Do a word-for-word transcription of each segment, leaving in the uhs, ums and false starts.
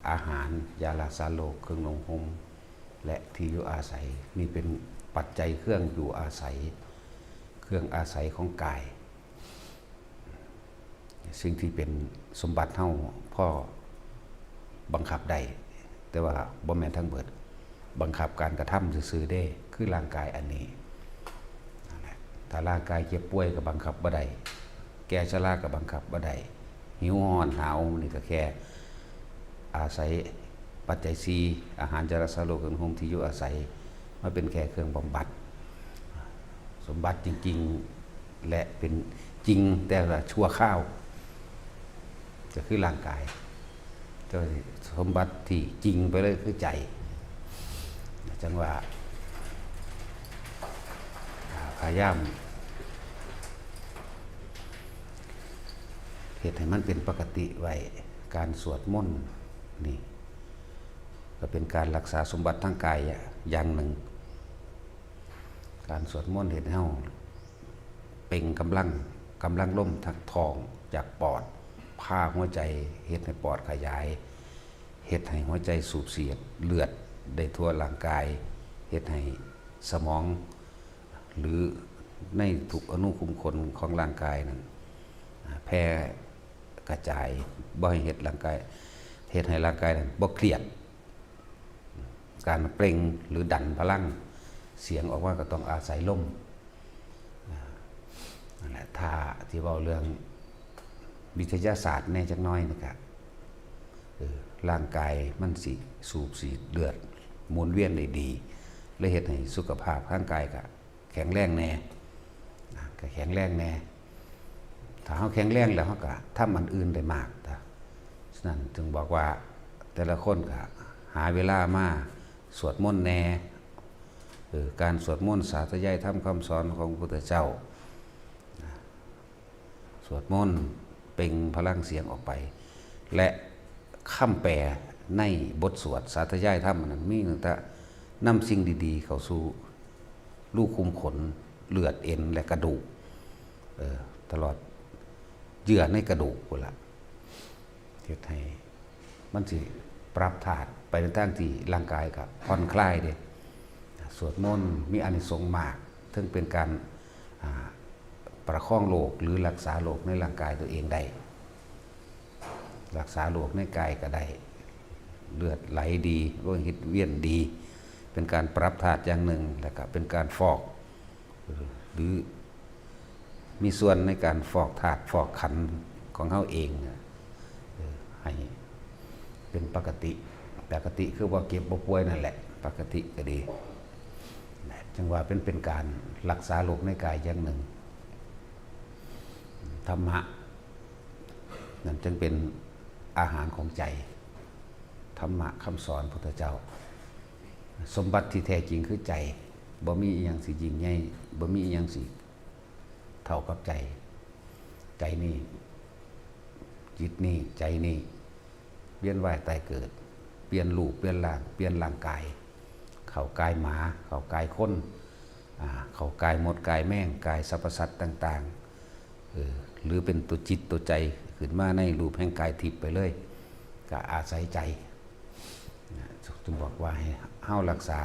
อาหาร ยารักษาโรค เครื่องนุ่งห่ม และที่อยู่อาศัย นี่เป็นปัจจัยเครื่องอยู่อาศัย เครื่องอาศัยของกาย สิ่งที่เป็นสมบัติเฮาพอบังคับได้ แต่ว่าบ่แม่นทั้งเบิด บังคับการกระทำซื่อๆเด้ คือร่างกายอันนี้ นั่นแหละ ถ้าร่างกายเจ็บป่วยก็บังคับบ่ได้ แก่ชราก็บังคับบ่ได้ หิวฮ้อนหนาวนี่ก็แค่อาศัยปัจจัยสี่ อาหาร ยารักษาโรค เครื่องนุ่งห่ม ที่อยู่อาศัย มาเป็นแค่เครื่องบำบัด สมบัติจริงๆ และเป็นจริงแต่ว่าชั่วคราว ก็คือร่างกาย แต่ว่าสมบัติที่จริงไปเลยคือใจ จังว่า พยายามเฮ็ดให้มันเป็นปกติไว้ การสวดมนต์นี่ ก็เป็นการรักษาสมบัติทางกายอย่างหนึ่ง การสวดมนต์เฮ็ดให้เฮาเปล่งกำลัง กำลังลมทางท้องจากปอด พาหัวใจ เฮ็ดให้ปอดขยาย เฮ็ดให้หัวใจสูบฉีดเลือดได้ทั่วร่างกาย เฮ็ดให้สมอง หรือในทุกอณุขุมขนของร่างกายนั้น อ่า แผ่กระจาย บ่ให้เฮ็ดร่างกาย เฮ็ดให้ร่างกายนั้นบ่เครียด การเปล่งหรือดันพลังเสียงออกมาก็ต้องอาศัยลม อ่า นั่นแหละ ถ้าที่เว้าเรื่องวิทยาศาสตร์แหน่จักหน่อยนี่ก็ เออ ร่างกายมันสิสูบฉีดเลือดหมุนเวียนได้ดี เลยเฮ็ดให้สุขภาพร่างกายก็แข็งแรงแหน่ นะ ก็แข็งแรงแหน่ ถ้าเฮาแข็งแรงแล้วเฮาก็ทำอันอื่นได้มากนะ ฉะนั้นจึงบอกว่าแต่ละคนก็หาเวลามาสวดมนต์แหน่ เออ การสวดมนต์สาธยายธรรมคำสอนของพระพุทธเจ้า สวดมนต์เปล่งพลังเสียงออกไป และคำแปลในบทสวดสาธยายธรรมนั้นมีตั้งแต่นำสิ่งดีๆเข้าสู่รูขุมขน เลือด เอ็น และกระดูก เอ่อ ตลอดเยื่อในกระดูกพุ้นละ เฮ็ดให้มันสิปรับธาตุไปในทางที่ร่างกายก็ผ่อนคลายเด้ สวดมนต์มีอานิสงส์มาก เทิงเป็นการ อ่า ประคองโรคหรือรักษาโรคในร่างกายตัวเองได้ รักษาโรคในกายก็ได้ เลือดไหลดี โลหิตเวียนดี เป็นการปรับธาตุอย่างหนึ่ง แล้วก็เป็นการฟอก หรือมีส่วนในการฟอกธาตุฟอกขันธ์ของเฮาเองน่ะ เออ ให้เป็นปกติ ปกติคือบ่เจ็บบ่ป่วยนั่นแหละ ปกติก็ดี จังว่าเป็น เป็นการรักษาโรคในกายอย่างหนึ่ง ธรรมะ นั่นจึงเป็นอาหารของใจ ธรรมะคำสอนพุทธเจ้า สมบัติที่แท้จริงคือใจ บ่มีอิหยังสิยิ่งใหญ่ บ่มีอิหยังสิเท่ากับใจ ใจนี่ จิตนี่ ใจนี่ เวียนว่ายตายเกิด เปลี่ยนรูป เปลี่ยนร่าง เปลี่ยนร่างกาย เข้ากายหมา เข้ากายคน อ่า เข้ากายมด กายแมง กายสรรพสัตว์ต่างๆ เออ หรือเป็นตัวจิตตัวใจขึ้นมาในรูปแห่งกายทิพย์ไปเลย ก็อาศัยใจ นะ จึงบอกว่าให้เฮารักษา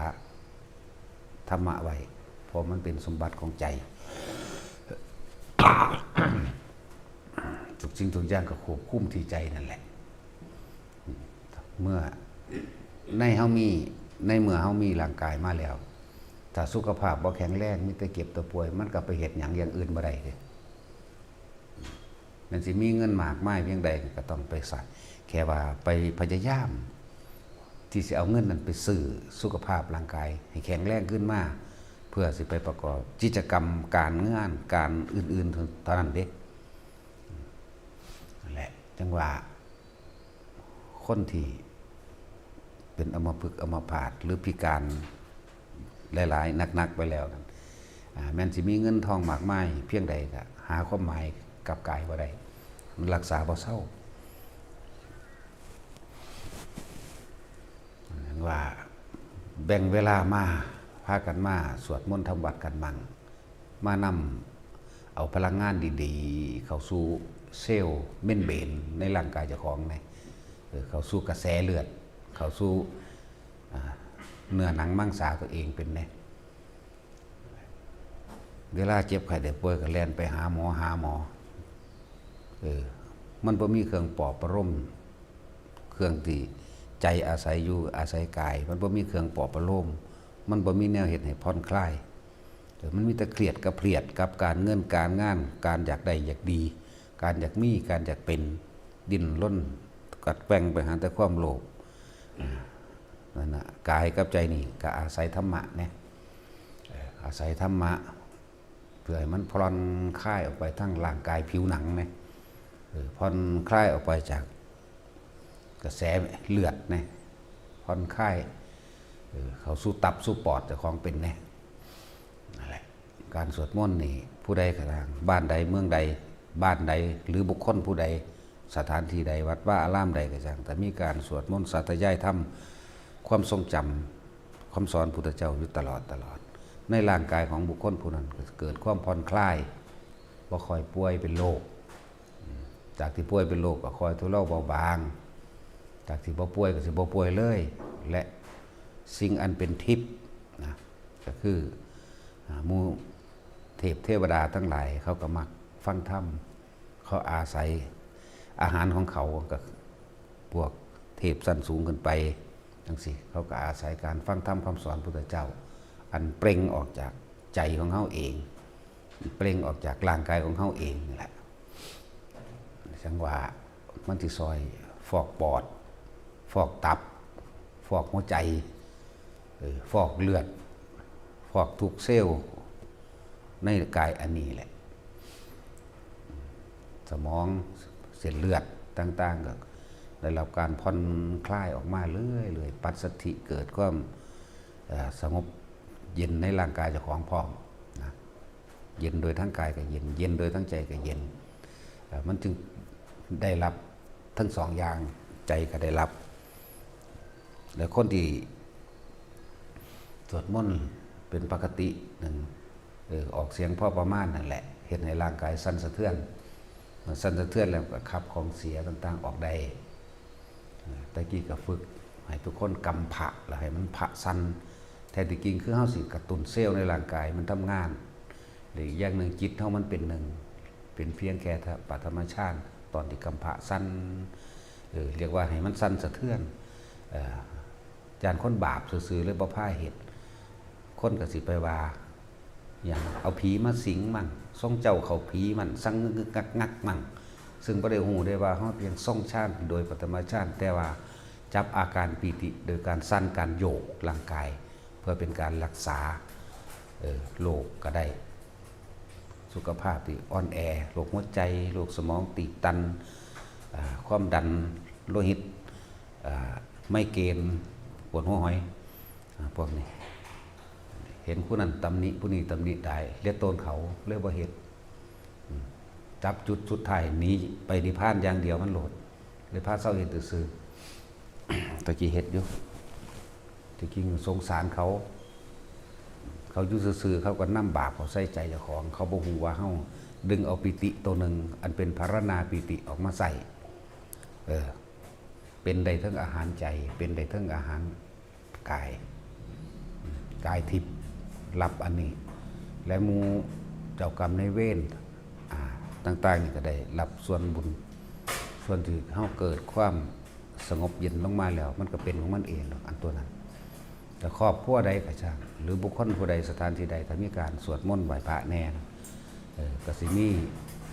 ธรรมะไว้ เพราะมันเป็นสมบัติของใจ ทุกสิ่งทุกอย่างก็ควบคุมที่ใจนั่นแหละ เมื่อในเฮามี ในเมื่อเฮามีร่างกายมาแล้ว ถ้าสุขภาพบ่แข็งแรง มีแต่เจ็บแต่ป่วย มันก็ไปเฮ็ดหยังอย่างอื่นบ่ได้เด้ แม่นสิมีเงินมากมายเพียงใดก็ต้องไปใช้ แค่ว่าไปพยายามที่สิเอาเงินนั้นไปซื้อสุขภาพร่างกายให้แข็งแรงขึ้นมา เพื่อสิไปประกอบกิจกรรมการงานการอื่นๆเท่านั้นเด้ นั่นแหละ จังว่า คนที่เป็นอัมพฤกษ์อัมพาตหรือพิการหลายๆ หนักๆ ไปแล้วนั่น อ่า แม้นสิมีเงินทองมากมายเพียงใดก็หาความหมายกับกายบ่ได้ มันรักษาบ่เซา ว่าแบ่งเวลามา พากันมาสวดมนต์ทำวัตรกันมั่ง มานำเอาพลังงานดีๆ เข้าสู่เซลล์เมมเบรนในร่างกายเจ้าของแหน่ เออ เข้าสู่กระแสเลือด เข้าสู่ อ่า เนื้อหนังมังสาตัวเองเป็นแน่ เวลาเจ็บไข้ได้ป่วยก็แล่นไปหาหมอ หาหมอ เออ มันบ่มีเครื่องปลอบประโลม เครื่องที่ใจอาศัยอยู่ อาศัยกาย มันบ่มีเครื่องปลอบประโลม มันบ่มีแนวเฮ็ดให้ผ่อนคลาย เออ มันมีแต่เครียดกับเครียดกับการเงินการงาน การอยากได้อยากดี การอยากมี การอยากเป็น ดิ้นรนกัดแกว่งไปหาแต่ความโลภ อ่า นั่นน่ะ กายกับใจนี่ก็อาศัยธรรมะเนี่ย เออ อาศัยธรรมะ เพื่อให้มันผ่อนคลายออกไปทั้งร่างกายผิวหนังเนี่ย เออ ผ่อนคลายออกไปจากกระแสเลือดเนี่ย ผ่อนคลาย เออ เข้าสู่ตับสู่ปอดเจ้าของเป็นเนี่ย นั่นแหละ การสวดมนต์นี่ ผู้ใดก็ตาม บ้านใด เมืองใด บ้านใด หรือบุคคลผู้ใด สถานที่ใด วัดวาอารามใดก็ช่าง แต่มีการสวดมนต์สาธยายธรรม ความทรงจำ คำสอนพุทธเจ้าอยู่ตลอด ตลอด ในร่างกายของบุคคลผู้นั้นก็เกิดความผ่อนคลาย บ่ค่อยป่วยเป็นโรค จากที่ป่วยเป็นโรคก็ค่อยทุเลาเบาบาง จากที่บ่ป่วยก็สิบ่ป่วยเลย และสิ่งอันเป็นทิพย์นะ ก็คือ อ่า หมู่เทพเทวดาทั้งหลาย เขาก็มักฟังธรรม เขาอาศัยอาหารของเขาก็พวกเทพชั้นสูงขึ้นไปจังซี้ เขาก็อาศัยการฟังธรรมคำสอนพุทธเจ้า อันเปล่งออกจากใจของเขาเอง เปล่งออกจากร่างกายของเขาเองนี่แหละ จั่งว่ามันสิซอยฟอกปอด ฟอกตับ ฟอกหัวใจ เออ ฟอกเลือด ฟอกทุกเซลล์ในกายอันนี้แหละ สมอง เส้นเลือดต่างๆ ก็ได้รับการผ่อนคลายออกมาเรื่อยๆ ปัสสัทธิเกิดความ เอ่อ สงบเย็นในร่างกายเจ้าของพร้อมนะ เย็นโดยทั้งกายก็เย็น เย็นโดยทั้งใจก็เย็น เอ่อ มันจึงได้รับทั้งสองอย่าง ใจก็ได้รับ แล้วคนที่สวดมนต์เป็นปกตินั่น เออ ออกเสียงพอประมาณนั่นแหละ เฮ็ดให้ร่างกายสั่นสะเทือน มันสั่นสะเทือนแล้วก็ขับของเสียต่างๆออกได้ เออ แต่กี้ก็ฝึกให้ทุกคนกำพระ แล้วให้มันพระสั่น แท้ที่จริงคือเฮาสิกระตุ้นเซลล์ในร่างกายมันทำงาน หรืออีกอย่างหนึ่งจิตเฮามันเป็นหนึ่ง เป็นเพียงแค่ปฐมฌาน ตอนที่กำพระสั่น เออ เรียกว่าให้มันสั่นสะเทือน เอ่อ ย่านคนบาปซื่อๆเลยบ่พาเฮ็ด คนก็สิไปว่า อย่างเอาผีมาสิงมั่ง ทรงเจ้าเข้าผีมั่ง สั่งงึกๆงักๆมั่ง ซึ่งบ่ได้ฮู้ได้ว่าเฮาเพียงทรงฌานโดยปฐมฌาน แต่ว่าจับอาการปีติโดยการสั่น การโยกร่างกาย เพื่อเป็นการรักษา เอ่อ โรคก็ได้ สุขภาพที่อ่อนแอ โรคหัวใจ โรคสมองตีบตัน อ่า ความดันโลหิต อ่า ไมเกรน ปวดหัวหอย อ่า พวกนี้ เห็นผู้นั้นตำหนิ ผู้นี้ตำหนิได้ เลียโตนเขาเลยบ่เฮ็ด อืม จับจุดสุดท้ายหนีไปนิพพานอย่างเดียวมันโลด เลยพาเซาเฮ็ดซื่อๆ ตะกี้เฮ็ดอยู่ ตะกี้สงสารเขา เขาอยู่ซื่อๆ เขาก็นำบาปเขาใส่ใจเจ้าของ เขาบ่ฮู้ว่าเฮาดึงเอาปีติตัวหนึ่ง อันเป็นพาราณาปีติออกมาใส่ เออ เป็นได้ทั้งอาหารใจ เป็นได้ทั้งอาหารกาย กายทิพย์รับอันนี้ และหมู่เจ้ากรรมนายเวร อ่า ต่างๆนี่ก็ได้รับส่วนบุญ ส่วนที่เฮาเกิดความสงบเย็นลงมาแล้ว มันก็เป็นของมันเองดอก อันตัวนั้น แต่ครอบครัวใดก็ช่าง หรือบุคคลผู้ใด สถานที่ใด ถ้ามีการสวดมนต์ไหว้พระแน่นะ เออ ก็สิมี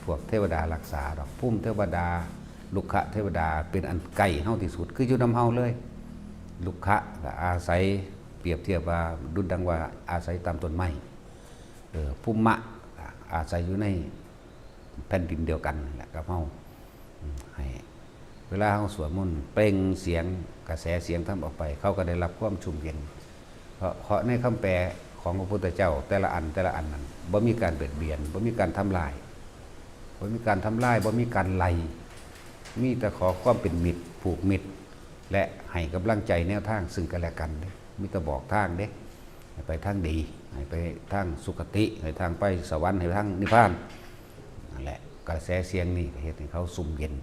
พวกเทวดารักษาดอก ภูมิเทวดา รุกขเทวดา เป็นอันใกล้เฮาที่สุด คืออยู่นำเฮาเลย รุกขะก็อาศัย เปรียบเทียบว่าดุจดังว่าอาศัยตามต้นไม้ เออ ภูมะก็อาศัยอยู่ในแผ่นดินเดียวกันนั่นแหละกับเฮา อืม ให้เวลาเฮาสวดมนต์เปล่งเสียง กระแสเสียงธรรมออกไป เขาก็ได้รับความชุ่มเย็น เพราะ เพราะในคำแปลของพระพุทธเจ้า แต่ละอัน แต่ละอันนั้น บ่มีการเบียดเบียน บ่มีการทำลาย บ่มีการทำลาย บ่มีการไล่ มีแต่ขอความเป็นมิตร ผูกมิตร และให้กำลังใจแนวทางซึ่งกันและกันเด้ มีแต่บอกทางเด้ ให้ไปทางดี ให้ไปทางสุคติ ให้ทางไปสวรรค์ ให้ทางนิพพาน นั่นแหละ กระแสเสียงนี่ก็เฮ็ดให้เขาซุ่มเย็น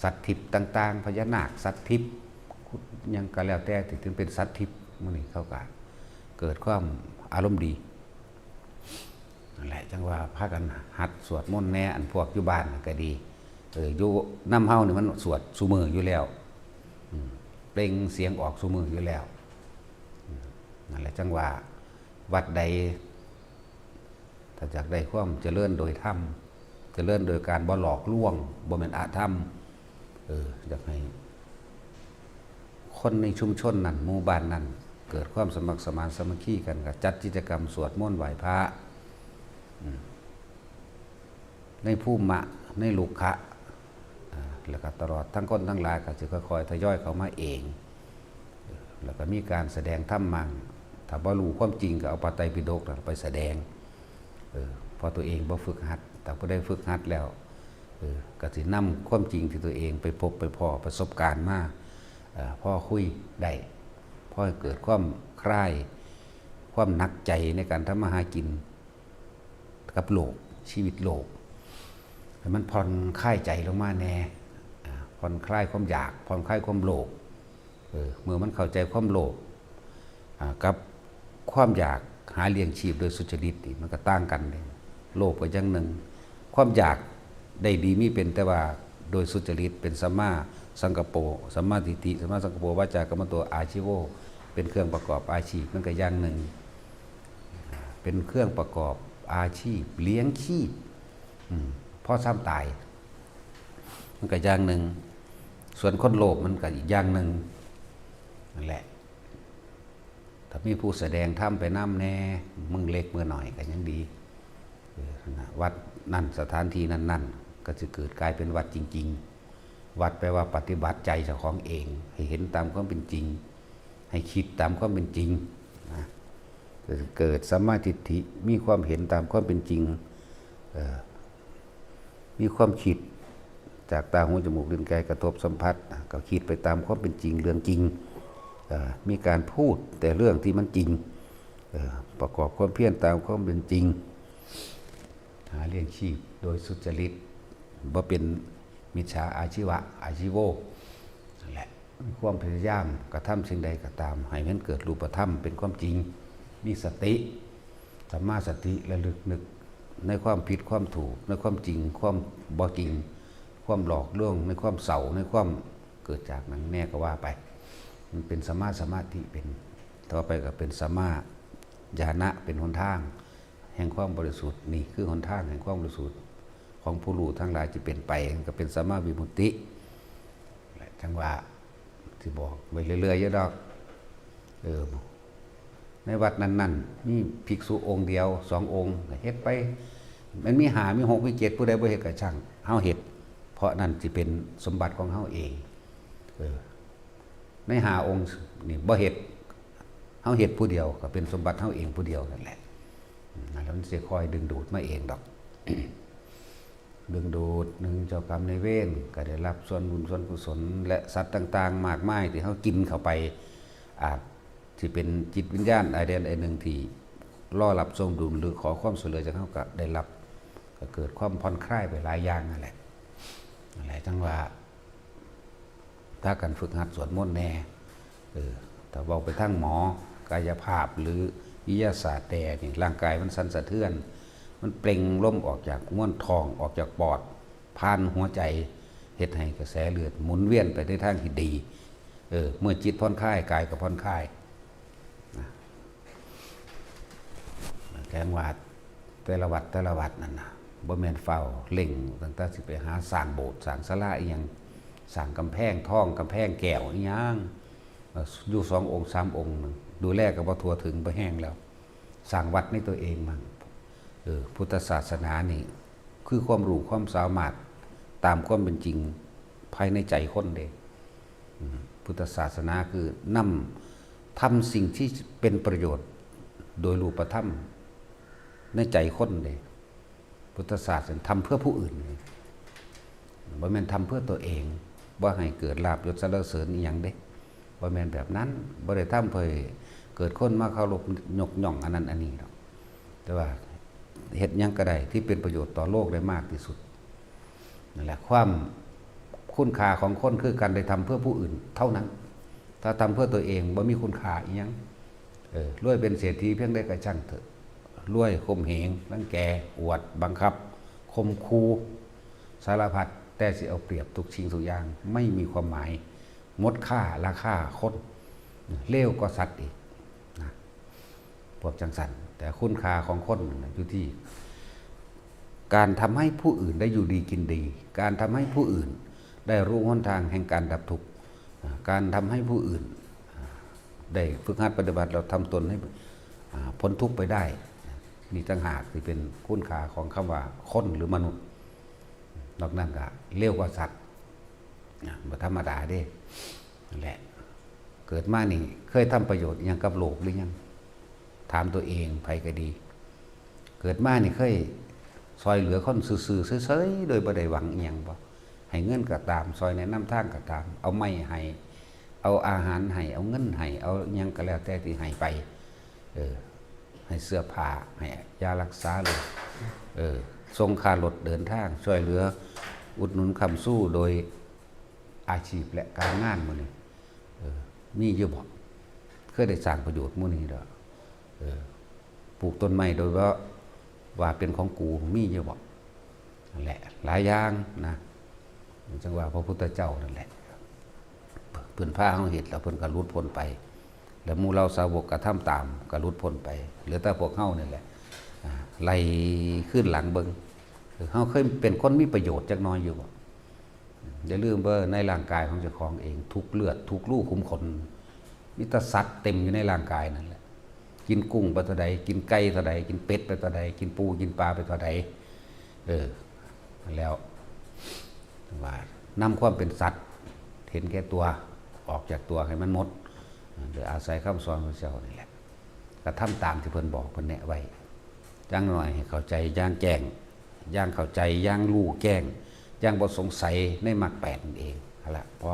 สัตว์ทิพย์ต่างๆ พญานาค สัตว์ทิพย์ หยังก็แล้วแต่ที่เป็นสัตว์ทิพย์ มื้อนี้เขาก็เกิดความอารมณ์ดี นั่นแหละ จั่งว่าพากันหัดสวดมนต์แหน่ อันพวกอยู่บ้านก็ดี เออ อยู่นำเฮานี่มันสวดซุมื้ออยู่แล้ว อืม เปล่งเสียงออกซุมื้ออยู่แล้ว อืม นั่นแหละ จั่งว่าวัดใด ถ้าอยากได้ความเจริญโดยธรรม เจริญโดยการบ่หลอกลวง บ่แม่นอธรรม เออ อยากให้คนในชุมชนนั้น หมู่บ้านนั้น เกิดความสมัครสมานสามัคคีกัน ก็จัดกิจกรรมสวดมนต์ไหว้พระ อืม ในภูมิมะ ในลุกขะ อ่า แล้วก็ตลอดทั้งคนทั้งหลายก็สิค่อยๆ ทยอยเข้ามาเอง แล้วก็มีการแสดงธรรมมั่ง ถ้าบ่รู้ความจริงก็เอาพระไตรปิฎกน่ะไปแสดง เออ เพราะตัวเองบ่ฝึกหัด แต่ผู้ใดฝึกหัดแล้ว เออ ก็สินำความจริงที่ตัวเองไปพบไปพ้อประสบการณ์มา เอ่อ พอคุยได้ พอให้เกิดความคลาย ความหนักใจในการทำมาหากิน กับโลก ชีวิตโลก ให้มันผ่อนคลายใจลงมาแหน่ อ่า ผ่อนคลายความอยาก ผ่อนคลายความโลภ เออ เมื่อมันเข้าใจความโลภ อ่า กับความอยากหาเลี้ยงชีพโดยสุจริตนี่มันก็ต่างกันเด้ โลภก็อย่างหนึ่ง ความอยากได้ดีมีเป็น แต่ว่าโดยสุจริตเป็นสัมมาสังกัปโป สัมมาทิฏฐิ สัมมาสังกัปโป วาจากัมมันโต อาชีโว เป็นเครื่องประกอบอาชีพ มันก็อย่างหนึ่ง เป็นเครื่องประกอบอาชีพ เลี้ยงชีพ อืม พอซ้ำตาย มันก็อย่างหนึ่ง ส่วนคนโลภมันก็อีกอย่างหนึ่ง นั่นแหละ ถ้ามีผู้แสดงธรรมไปนำแหน่ มื้อเล็กมื้อน้อยก็ยังดี เออ นั่นน่ะ วัดนั่น สถานที่นั่นๆ ก็สิเกิดกลายเป็นวัดจริงๆ วัดแปลว่าปฏิบัติใจเจ้าของเอง ให้เห็นตามความเป็นจริง ให้คิดตามความเป็นจริง นะ เกิดสัมมาทิฏฐิ มีความเห็นตามความเป็นจริง เอ่อ มีความคิดจากตาหูจมูกลิ้นกายกระทบสัมผัส ก็คิดไปตามความเป็นจริง เรื่องจริง เอ่อ มีการพูดแต่เรื่องที่มันจริง เอ่อ ประกอบความเพียรตามความเป็นจริง หาเลี้ยงชีพโดยสุจริต บ่เป็นมิจฉาอาชีวะ อาชีโว นั่นแหละ มีความพยายามกระทำสิ่งใดก็ตาม ให้มันเกิดรูปธรรมเป็นความจริง มีสติ สัมมาสติ ระลึกนึกในความผิดความถูก ในความจริง ความบ่จริง ความหลอกลวง ในความเศร้า ในความเกิดจากหยังแหน่ก็ว่าไป มันเป็นสัมมาสมาธิ เป็น ต่อไปก็เป็นสัมมาญาณะ เป็นหนทางแห่งความบริสุทธิ์ นี่คือหนทางแห่งความบริสุทธิ์ของผู้รู้ทั้งหลายที่เป็นไป ก็เป็นสัมมาวิมุตติ และจั่งว่าที่บอกไว้เรื่อยๆอยู่ดอก เออ ในวัดนั้นๆ มีภิกษุองค์เดียวสององค์ ก็เฮ็ดไป มันมีห้า มีหก มีเจ็ด ผู้ใดบ่เฮ็ดก็ช่าง เฮาเฮ็ด เพราะนั่นสิเป็นสมบัติของเฮาเอง เออ ในห้าองค์นี่บ่เฮ็ด เฮาเฮ็ดผู้เดียว ก็เป็นสมบัติเฮาเองผู้เดียวนั่นแหละ อืม นั่นแหละ มันสิคอยดึงดูดมาเองดอก ดึงดูด หนึ่ง เจ้ากรรมนายเวรก็ได้รับส่วนบุญส่วนกุศล และสัตว์ต่างๆ มากมายที่เฮากินเข้าไป อาจสิเป็นจิตวิญญาณอันใดอันหนึ่งที่รอรับส่วนบุญ หรือขอความช่วยเหลือจากเฮาก็ได้รับ ก็เกิดความผ่อนคลายไปหลายอย่างนั่นแหละ นั่นแหละ จั่งว่า พากันฝึกหัดสวดมนต์แหน่ เออ ถ้าเว้าไปทางหมอกายภาพหรือวิทยาศาสตร์แหน่นี่ ร่างกายมันสั่นสะเทือน มันเปล่งลมออกจากมวลท้อง ออกจากปอด ผ่านหัวใจ เฮ็ดให้กระแสเลือดหมุนเวียนไปในทางที่ดี เออ เมื่อจิตผ่อนคลาย กายก็ผ่อนคลาย นะ แสดงว่าแต่ละวัดแต่ละวัดนั่นน่ะ บ่แม่นฟ้าวเร่ง ตั้งแต่สิไปหาสร้างโบสถ์ สร้างศาลาอิหยัง สร้างกำแพงทอง กำแพงแก้วอิหยัง เอ่อ อยู่สององค์สามองค์นั่น ดูแลก็บ่ทั่วถึง บ่แฮงแล้ว สร้างวัดในตัวเองมั่ง เออ พุทธศาสนานี่ คือความรู้ความสามารถตามความเป็นจริงภายในใจคนเด้ อืม พุทธศาสนาคือนำ ทำสิ่งที่เป็นประโยชน์โดยรูปธรรมในใจคนเด้ พุทธศาสนาทำเพื่อผู้อื่น บ่แม่นทำเพื่อตัวเอง บ่ให้เกิดลาภยศสรรเสริญอิหยังเด้ บ่แม่นแบบนั้น บ่ได้ทำเพื่อให้เกิดคนมาเคารพยกย่องอันนั้นอันนี้ดอก แต่ว่าเฮ็ดหยังก็ได้ที่เป็นประโยชน์ต่อโลกได้มากที่สุด นั่นแหละ ความ คุณค่าของคนคือการได้ทำเพื่อผู้อื่นเท่านั้น ถ้าทำเพื่อตัวเองบ่มีคุณค่าอีหยัง เออ รวยเป็นเศรษฐีเพียงใดก็ช่างเถอะ รวยข่มเหง รังแก อวด บังคับ ข่มขู่ สารพัด แต่สิเอาเปรียบทุกสิ่งทุกอย่าง ไม่มีความหมาย หมดค่าราคาคน เลวกว่าสัตว์อีกนะ พวกจังสัน แต่คุณค่าของคนน่ะอยู่ที่ การทำให้ผู้อื่นได้อยู่ดีกินดี การทำให้ผู้อื่นได้รู้หนทางแห่งการดับทุกข์ อ่า การทำให้ผู้อื่น อ่า ได้ฝึกหัดปฏิบัติ เราทำตนให้ อ่า พ้นทุกข์ไปได้ นี่ต่างหากที่เป็นคุณค่าของคำว่าคนหรือมนุษย์ นอกนั้นก็เลวกว่าสัตว์ นะ บ่ธรรมดาเด้ นั่นแหละ เกิดมานี่เคยทำประโยชน์อิหยังกับโลกหรือยัง ถามตัวเอง ไผก็ดี เกิดมานี่เคยซอยเหลือคนซื่อๆเฉยๆ โดยบ่ได้หวังอิหยังบ่ ให้เงินก็ตาม ซอยแนะนำทางก็ตาม เอาไม้ให้ เอาอาหารให้ เอาเงินให้ เอาอิหยังก็แล้วแต่ที่ให้ไป เออ ให้เสื้อผ้า ให้ยารักษาโรค เออ ส่งค่ารถเดินทาง ช่วยเหลือ อุดหนุนค้ำชูโดยอาชีพและการงานหมู่นี้ เออ มีอยู่บ่ เคยได้สร้างประโยชน์หมู่นี้ดอก เออ ปลูกต้นไม้โดยว่า ว่าเป็นของกู มีอยู่บ่ นั่นแหละ หลายอย่างนะ จั่งว่าพระพุทธเจ้านั่นแหละ เพิ่นพาเฮาเฮ็ด แล้วเพิ่นก็หลุดพ้นไป แล้วหมู่เหล่าสาวกก็ทำตาม ก็หลุดพ้นไป เหลือแต่พวกเฮานี่แหละ อ่า ไล่คืนหลังเบิ่ง เออ เฮาเคยเป็นคนมีประโยชน์จักหน่อยอยู่บ่ อย่าลืมว่าในร่างกายของเจ้าของเอง ทุกเลือด ทุกรูขุมขน มีแต่สัตว์เต็มอยู่ในร่างกายนั่นแหละ กินกุ้งไปเท่าใด กินไก่เท่าใด กินเป็ดไปเท่าใด กินปู กินปลาไปเท่าใด เออ แล้ว ว่านำความเป็นสัตว์ เห็นแก่ตัว ออกจากตัวให้มันหมด โดยอาศัยคำสอนของพระเจ้านี่แหละ กระทำตามที่เพิ่นบอกเพิ่นแนะไว้ อย่างน้อยให้เข้าใจอย่างแจ้ง อย่างเข้าใจอย่างรู้แจ้ง อย่างบ่สงสัยในมรรคแปดนั่นเอง เอาละ พอ